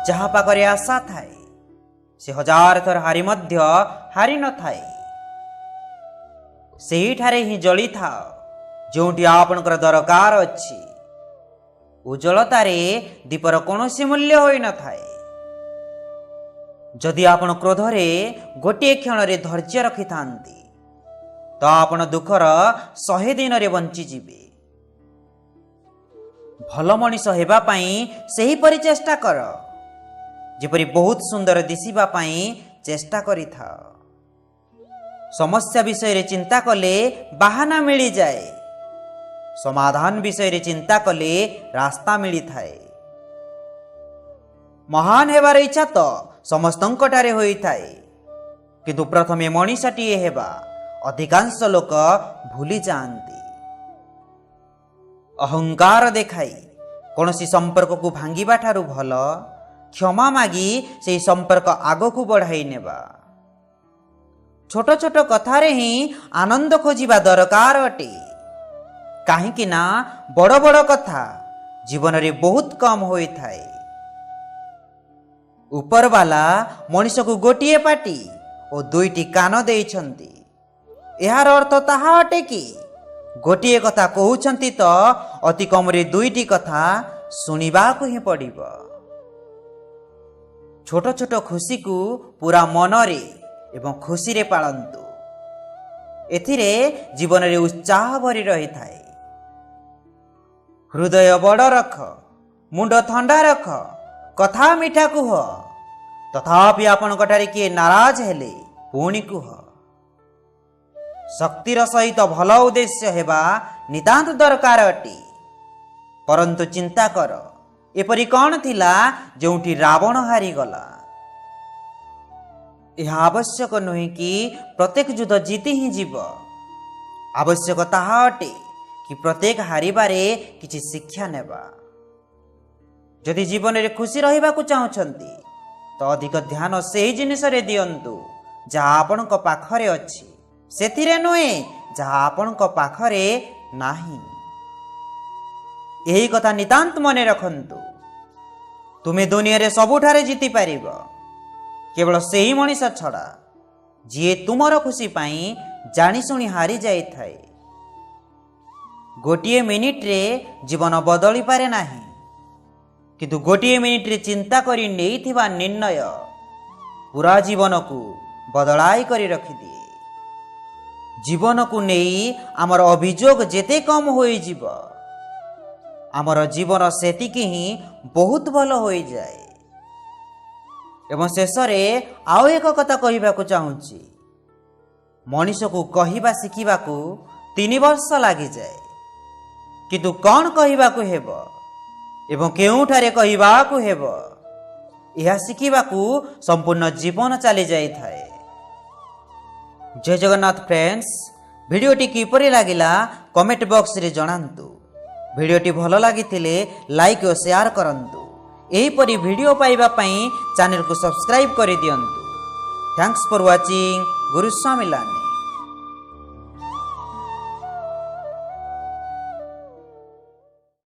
ଯାହା ପାଖରେ ଆଶା ଥାଏ, ସେ ହଜାର ଥର ହାରି ମଧ୍ୟ ହାରି ନଥାଏ। ସେଇଠାରେ ହିଁ ଜଳିଥାଅ, ଯେଉଁଠି ଆପଣଙ୍କର ଦରକାର ଅଛି। ଉଜ୍ଜଳତାରେ ଦୀପର କୌଣସି ମୂଲ୍ୟ ହୋଇନଥାଏ। ଯଦି ଆପଣ କ୍ରୋଧରେ ଗୋଟିଏ କ୍ଷଣରେ ଧୈର୍ଯ୍ୟ ରଖିଥାନ୍ତି, ତ ଆପଣ ଦୁଃଖର 100 ଦିନରେ ବଞ୍ଚିଯିବେ। ଭଲ ମଣିଷ ହେବା ପାଇଁ ସେହିପରି ଚେଷ୍ଟା କର, ଯେପରି ବହୁତ ସୁନ୍ଦର ଦିଶିବା ପାଇଁ ଚେଷ୍ଟା କରିଥାଅ। ସମସ୍ୟା ବିଷୟରେ ଚିନ୍ତା କଲେ ବାହାନା ମିଳିଯାଏ, ସମାଧାନ ବିଷୟରେ ଚିନ୍ତା କଲେ ରାସ୍ତା ମିଳିଥାଏ। ମହାନ ହେବାର ଇଚ୍ଛା ତ ସମସ୍ତଙ୍କଠାରେ ହୋଇଥାଏ, କିନ୍ତୁ ପ୍ରଥମେ ମଣିଷଟିଏ ହେବା ଅଧିକାଂଶ ଲୋକ ଭୁଲି ଯାଆନ୍ତି। ଅହଙ୍କାର ଦେଖାଇ କୌଣସି ସମ୍ପର୍କକୁ ଭାଙ୍ଗିବା ଠାରୁ ଭଲ କ୍ଷମା ମାଗି ସେହି ସମ୍ପର୍କ ଆଗକୁ ବଢ଼ାଇ ନେବା। ଛୋଟ ଛୋଟ କଥାରେ ହିଁ ଆନନ୍ଦ ଖୋଜିବା ଦରକାର ଅଟେ, କାହିଁକି ନା ବଡ଼ ବଡ଼ କଥା ଜୀବନରେ ବହୁତ କମ୍ ହୋଇଥାଏ। ଉପରବାଲା ମଣିଷକୁ ଗୋଟିଏ ପାଟି ଓ ଦୁଇଟି କାନ ଦେଇଛନ୍ତି। ଏହାର ଅର୍ଥ ତାହା ଅଟେ କି ଗୋଟିଏ କଥା କହୁଛନ୍ତି ତ ଅତି କମରେ ଦୁଇଟି କଥା ଶୁଣିବାକୁ ହିଁ ପଡ଼ିବ। ଛୋଟ ଛୋଟ ଖୁସିକୁ ପୁରା ମନରେ ଏବଂ ଖୁସିରେ ପାଳନ୍ତୁ। ଏଥିରେ ଜୀବନରେ ଉତ୍ସାହ ଭରି ରହିଥାଏ। ହୃଦୟ ବଡ଼ ରଖ, ମୁଣ୍ଡ ଥଣ୍ଡା ରଖ, କଥା ମିଠା କୁହ। ତଥାପି ଆପଣଙ୍କ ଠାରେ କିଏ ନାରାଜ ହେଲେ ପୁଣି କୁହ। ଶକ୍ତିର ସହିତ ଭଲ ଉଦ୍ଦେଶ୍ୟ ହେବା ନିତାନ୍ତ ଦରକାର ଅଟେ। ପରନ୍ତୁ ଚିନ୍ତା କର, ଏପରି କ'ଣ ଥିଲା ଯେଉଁଠି ରାବଣ ହାରିଗଲା? ଏହା ଆବଶ୍ୟକ ନୁହେଁ କି ପ୍ରତ୍ୟେକ ଯୁଦ୍ଧ ଜିତି ହିଁ ଯିବ। ଆବଶ୍ୟକ ତାହା ଅଟେ କି ପ୍ରତ୍ୟେକ ହାରିବାରେ କିଛି ଶିକ୍ଷା ନେବା। ଯଦି ଜୀବନରେ ଖୁସି ରହିବାକୁ ଚାହୁଁଛନ୍ତି, ତ ଅଧିକ ଧ୍ୟାନ ସେହି ଜିନିଷରେ ଦିଅନ୍ତୁ ଯାହା ଆପଣଙ୍କ ପାଖରେ ଅଛି, ସେଥିରେ ନୁହେଁ ଯାହା ଆପଣଙ୍କ ପାଖରେ ନାହିଁ। ଏହି କଥା ନିତାନ୍ତ ମନେ ରଖନ୍ତୁ, ତୁମେ ଦୁନିଆରେ ସବୁଠାରେ ଜିତିପାରିବ, କେବଳ ସେହି ମଣିଷ ଛଡ଼ା ଯିଏ ତୁମର ଖୁସି ପାଇଁ ଜାଣିଶୁଣି ହାରି ଯାଇଥାଏ। ଗୋଟିଏ ମିନିଟରେ ଜୀବନ ବଦଳିପାରେ ନାହିଁ, କିନ୍ତୁ ଗୋଟିଏ ମିନିଟରେ ଚିନ୍ତା କରି ନେଇଥିବା ନିର୍ଣ୍ଣୟ ପୁରା ଜୀବନକୁ ବଦଳାଇ କରି ରଖିଦିଏ। ଜୀବନକୁ ନେଇ ଆମର ଅଭିଯୋଗ ଯେତେ କମ୍ ହୋଇଯିବ, ଆମର ଜୀବନ ସେତିକି ହିଁ ବହୁତ ଭଲ ହୋଇଯାଏ। ଏବଂ ଶେଷରେ ଆଉ ଏକ କଥା କହିବାକୁ ଚାହୁଁଛି। ମଣିଷକୁ କହିବା ଶିଖିବାକୁ 3 ବର୍ଷ ଲାଗିଯାଏ, କିନ୍ତୁ କ'ଣ କହିବାକୁ ହେବ ଏବଂ କେଉଁଠାରେ କହିବାକୁ ହେବ, ଏହା ଶିଖିବାକୁ ସମ୍ପୂର୍ଣ୍ଣ ଜୀବନ ଚାଲି ଯାଇଥାଏ। ଜୟ ଜଗନ୍ନାଥ ଫ୍ରେଣ୍ଡସ୍। ଭିଡ଼ିଓଟି କିପରି ଲାଗିଲା, କମେଣ୍ଟ ବକ୍ସରେ ଜଣାନ୍ତୁ। ଭିଡ଼ିଓଟି ଭଲ ଲାଗିଥିଲେ ଲାଇକ୍ ଓ ସେୟାର କରନ୍ତୁ। ଏହିପରି ଭିଡ଼ିଓ ପାଇବା ପାଇଁ ଚ୍ୟାନେଲକୁ ସବସ୍କ୍ରାଇବ୍ କରିଦିଅନ୍ତୁ। Thanks for watching Guruswami Learning.